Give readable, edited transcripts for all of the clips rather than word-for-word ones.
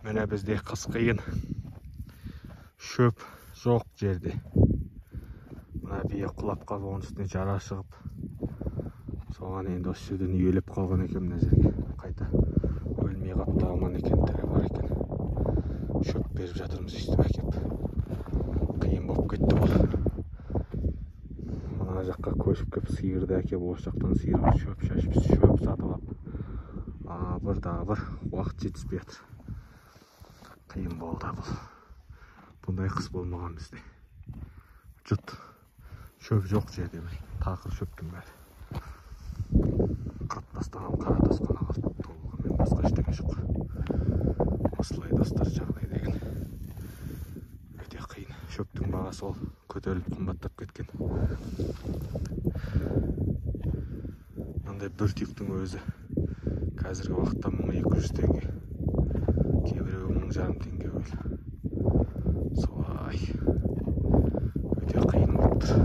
Міне бізде қыс қиын. Шөп жоқ жерде. Мына бие құлап қалып, оның үстіне жара шығып, соған енді осы жерден үйелеп қалған екен мына жерге. Қайта өлмей қапты, аман екен, тірі бар екен. Шөп беріп жатырмыз өйстіп әкеп. Қиын болып кетті бұл. Мына жаққа көшіп кеп сиырды әкеп, осы жақтан сиырға шөп шашып, шөп сатып алып, абыр дабыр уақыт жетіспей жатыр. Қиын болды бұл. Бұндай қыс болмаған бізде. Жұт. Шөп жоқ жерде міне. Тақыр шөптің бәрі. Қырып тастаған қара тас қана қалды. Толығымен басқа ештеңе жоқ. Осылай достар, жағдай деген өте қиын. Шөптің бағасы ол көтеріліп қымбаттап кеткен. Мынандай бір түйіктің өзі қазіргі уақытта 1200 теңге. Кейбіреуі 1500 теңге өлі. Солай. Өте қиын болып тұр.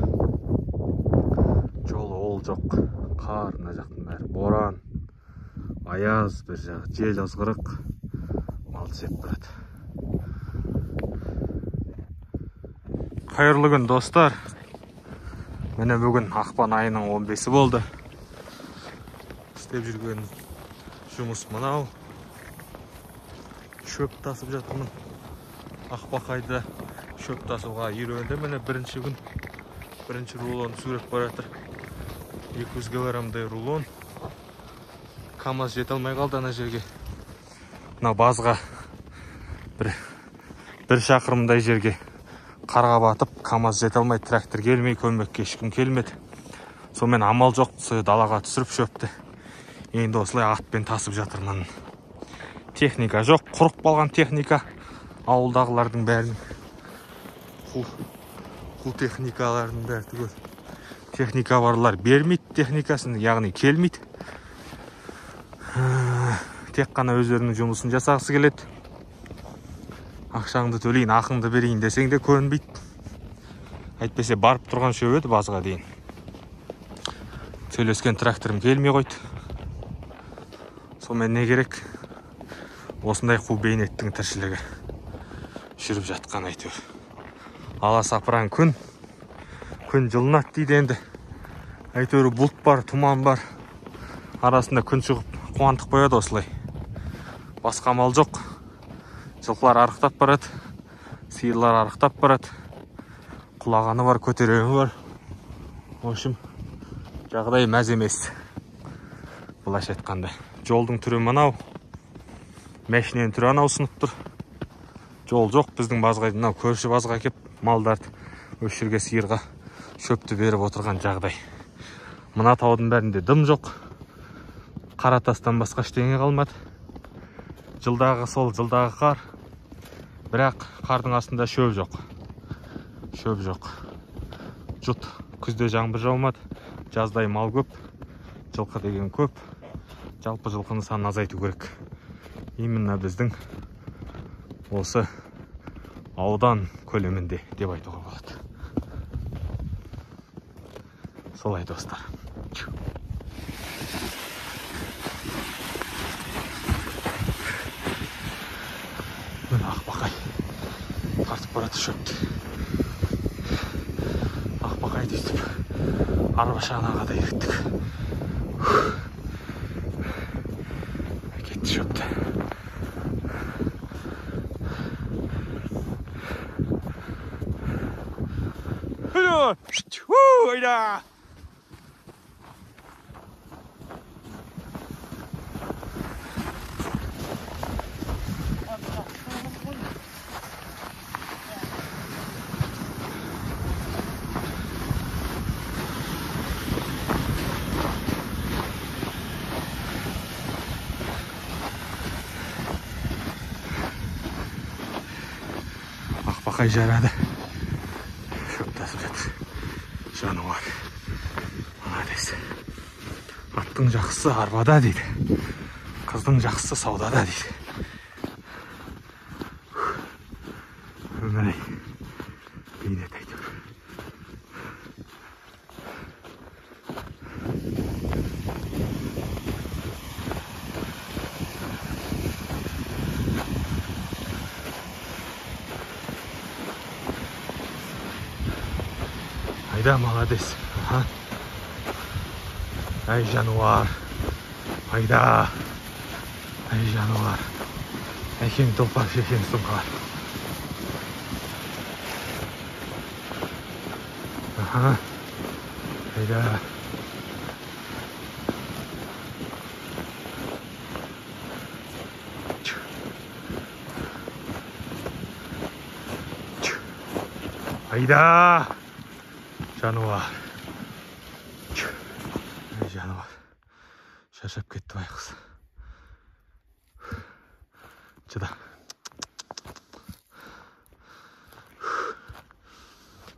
Жол ол жоқ. Қар мына жақтың бәрі. Боран, аяз, бір жағы жел ызғырық. Мал жеп барады. Қайырлы күн достар. Міне бүгін ақпан айының 15-і болды. Істеп жүрген жұмыс мынау. Шөп тасып жатырмын. Ақбақайды шөп тасуға үйренді. Міне бірінші күн бірінші рулон сүйреп бара жатыр. 200 килограммдай рулон. КамАЗ жете алмай қалды ана жерге. Мына базға бір шақырымдай жерге қарға батып, КамАЗ жете алмай, трактор келмей, көмекке ешкім келмеді. Сонымен амал жоқ, далаға түсіріп шөпті. Енді осылай атпен тасып жатырмын. Техника жоқ, құрып қалған техника. Ауылдағылардың бәрін қу техникалардың бәрі түгел. Техника барлар бермейді техникасын, яғни келмейді. Тек қана өздерінің жұмысын жасағысы келеді. Ақшаңды төлейін, ақыңды берейін десең де көнбейді. Әйтпесе барып тұрған шөп еді базға дейін. Сөйлескен тракторым келмей қойды. Сонымен не керек? Осындай қу бейнеттің тіршілігі жүріп жатқан әйтеуір. Аласапыран күн, күн жылынады дейді енді. Әйтеуір бұлт бар, тұман бар. Арасында күн шығып қуантып қояды осылай. Басқа амал жоқ. Жылқылар арықтап барады, сиырлар арықтап барады. Құлағаны бар, көтеремі бар. В общем, жағдай мәз емес. Былайша айтқанда, жолдың түрі мынау. Мәшиненің түрі анау сынып тұр. Жол жоқ, біздің базға, мынау көрші базға кеп малдарды осы жерге сиырға шөпті беріп отырған жағдай. Мына таудың бәрінде дым жоқ. Қара тастан басқа ештеңе қалмады. Жылдағы сол, жылдағы қар. Бірақ қардың астында шөп жоқ. Шөп жоқ. Жұт. Күзде жаңбыр жаумады. Жаздай мал көп. Жылқы деген көп. Жалпы жылқының санын азайту керек. Именно біздің осы аудан көлемінде деп айтуға болады. Солай достар. Міне Ақбақай тартып барады шөпті. Ақбақайды өйтіп арба шанаға да ерттік. Кетті шөпті. Айда! Ақбақай жарады. Шөп тасып жатыр. Жануар. Молодец. Аттың жақсысы арбада дейді. Қыздың жақсысы саудада дейді. Өмір бейнет әйтеуір. Айда, молодец. Аха. Ай, жануар. Айда. Ай, жануар. Әкең тұлпар, шешең сұңқар. Аха. Айда. Айда. Жануар. Ай, жануар. Шаршап кетті байғұс. Шыда.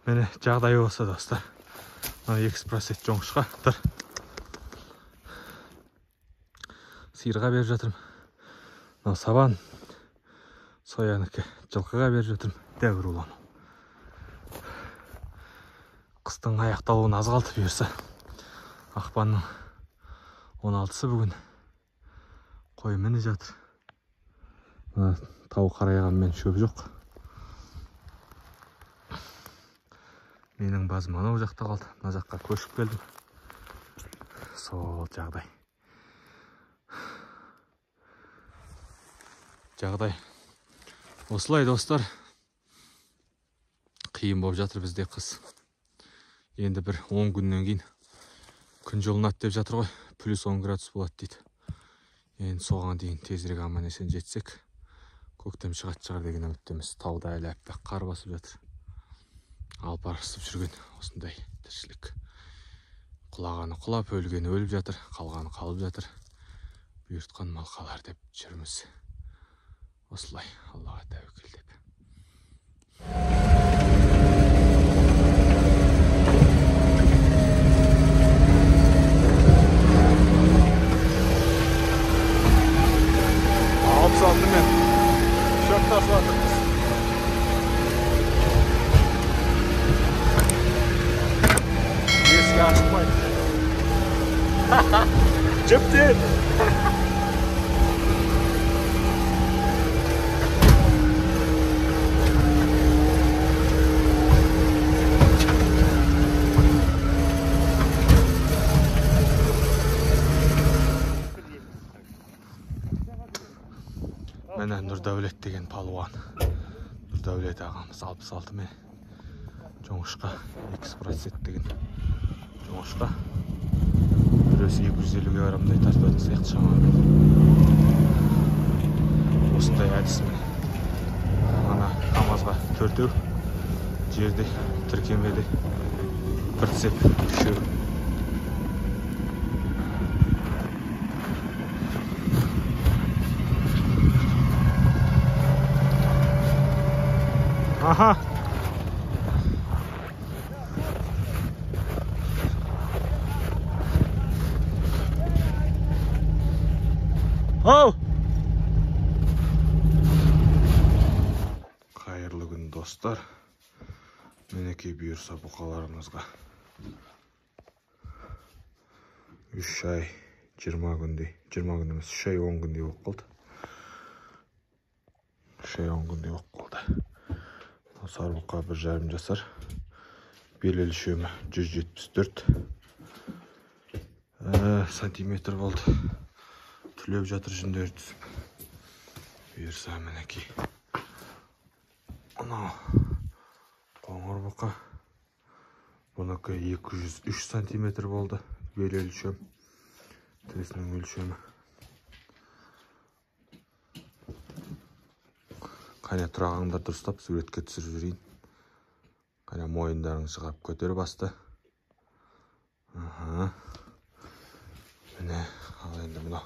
Міне жағдай осы, достар. Мына экспресс жоңышқа тұр. Сиырға беріп жатырмын. Мынау сабан. Соянікі жылқыға беріп жатырмын. Дәу рулон. Қыстың аяқталуына аз қалды, бұйырса. Ақпанның 16-сы бүгін. Қой міне жатыр. Мына тау қарайғанмен шөп жоқ. Менің базым анау жақта қалды. Мына жаққа көшіп келдім. Сол жағдай. Жағдай осылай, достар. Қиын болып жатыр бізде қыс. Енді бір 10 күннен кейін күн жылынады деп жатыр ғой. Плюс 10 градус болады дейді. Енді соған дейін тезірек аман есен жетсек, көктем шығатын шығар деген үміттеміз. Тауда әлі аппақ қар басып жатыр. Алпарысып жүрген осындай тіршілік. Құлағаны құлап, өлгені өліп жатыр, қалғаны қалып жатыр. Бұйыртқан мал қалар деп жүрміз. Осылай Аллаға тәуекел деп. Мен шөп тасып жатырмыз. Есік ашылмайды. Жіптен. Міне Нұрдәулет деген палуан. Нұрдәулет ағамыз 66 мен жоңышқа экспресс деген жоңышқа. Біреусі 250 граммдай тартатын сияқты шамамен. Осындай әдісімен ана КамАЗға 4-еу, жерде тіркемеде прицеп 3-еу. Аха. Оу! Қайырлы күн, достар. Мінекей бұйырса бұқаларымызға 3 ай 20 күндей, 20 күн емес, 3 ай 10 күндей болып қалды. 3 ай 10 күндей болып қалды. Сары бұқа 1,5 жасар. Бел өлшемі 174 сантиметр болды. Түлеп жатыр, жүндері түсіп. Бұйырса мінекей. Анау қоңыр бұқа. Бұныкі 203 сантиметр болды. Бел өлшем. Төсінің өлшемі. Қане тұрағыңдар дұрыстап суретке түсіріп жүрейін. Қане мойындарың шығарып көтер басты. Аха. Міне, ал енді мынау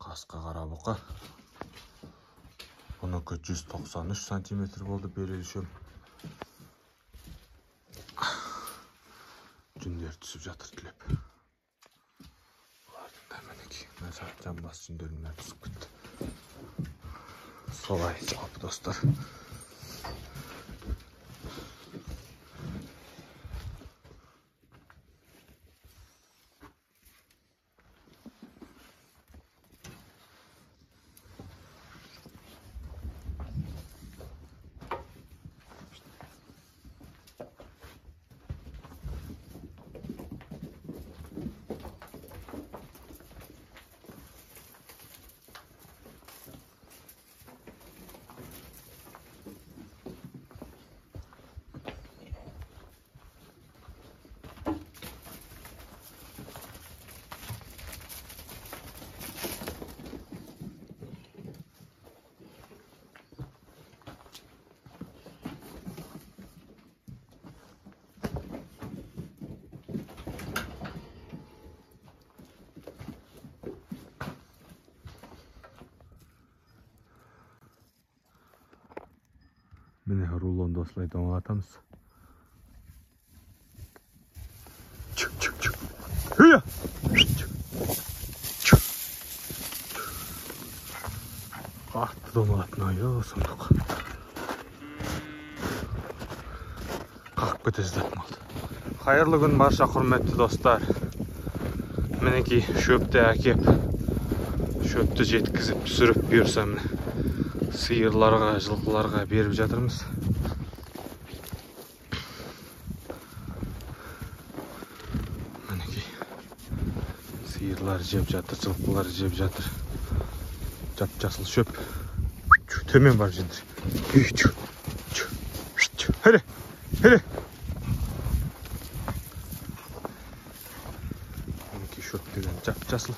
қасқа қара бұқа. Бұныкі 193 сантиметр болды бел өлшем. Жүндері түсіп жатыр түлеп. Бұлардың да мінекей мына жамбас жүндерінің бәрі түсіп кетті. Солай жалпы, достар. Міне рулонды осылай домалатамыз. Қатты домалатын ой, сұмдық. Қағып кете жаздатын болды. Қайырлы күн барша құрметті достар. Мінекей шөпті әкеп, шөпті жеткізіп түсіріп бұйырса міне сиырларға, жылқыларға беріп жатырмыз. Мінекей сиырлар жеп жатыр, жылқылар жеп жатыр. Жап-жасыл шөп. Төмен барып жеңдер. Хеле, хеле. Мінекей шөп деген жап-жасыл.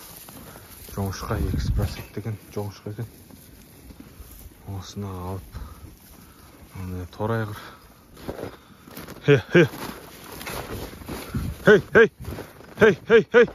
Жоңышқа 2% деген жоңышқа екен. Осыны алып, міне торайғыр. Хей, хей. Хей, хей. Хей, хей, хей.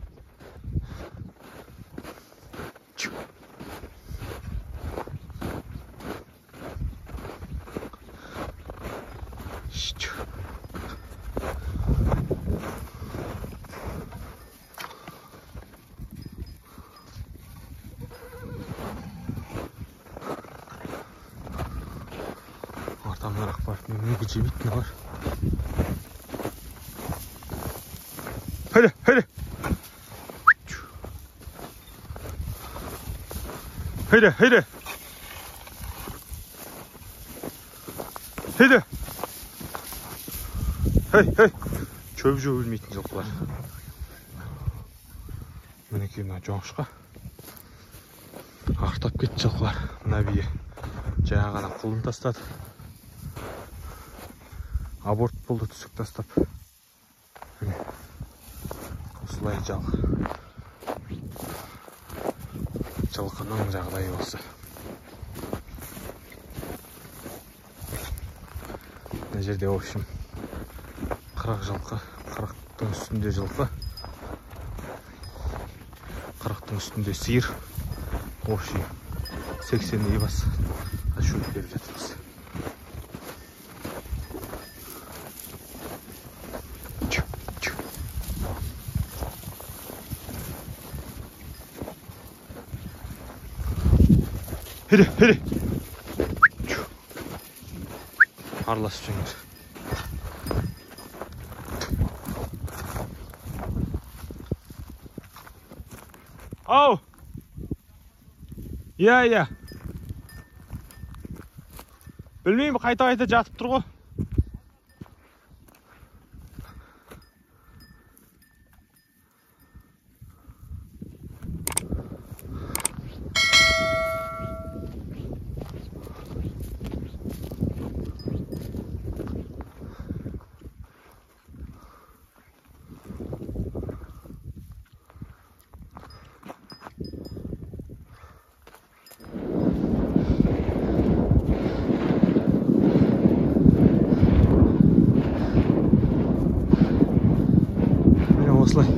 Артамырақ барып, неге жемейтін бар. Хеле, хеле. Хеле, хеле. Хеле. Хей, хей. Шөп жеу білмейтін жылқылар. Мінекей мына жоңышқа. Ақтап кетті жылқылар. Мына бие жаңа ғана құлын тастады. Аборт болды, түсік тастап. Осылай жылқының жағдайы осы. Мына жерде, в общем, 40 жылқы, 40-тың үстінде жылқы, 40-тың үстінде сиыр, общий 80-дей бас шөп беріп жатырмыз. Хеле, хеле. Араласып жеңдер. Ау! Иә, иә. Білмеймін, қайта-қайта жатып тұр ғой. Осылай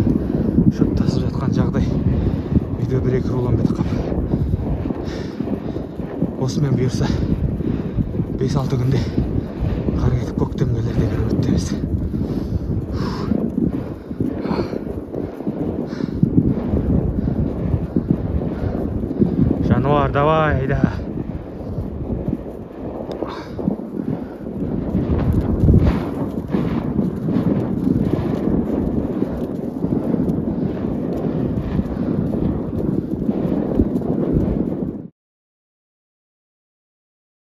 шөп тасып жатқан жағдай. Үйде бір-екі рулон бітіп қап. Осымен бұйырса 5-6 күнде қар кетіп көктем келер деген үміттеміз. Жануар, давай, айда.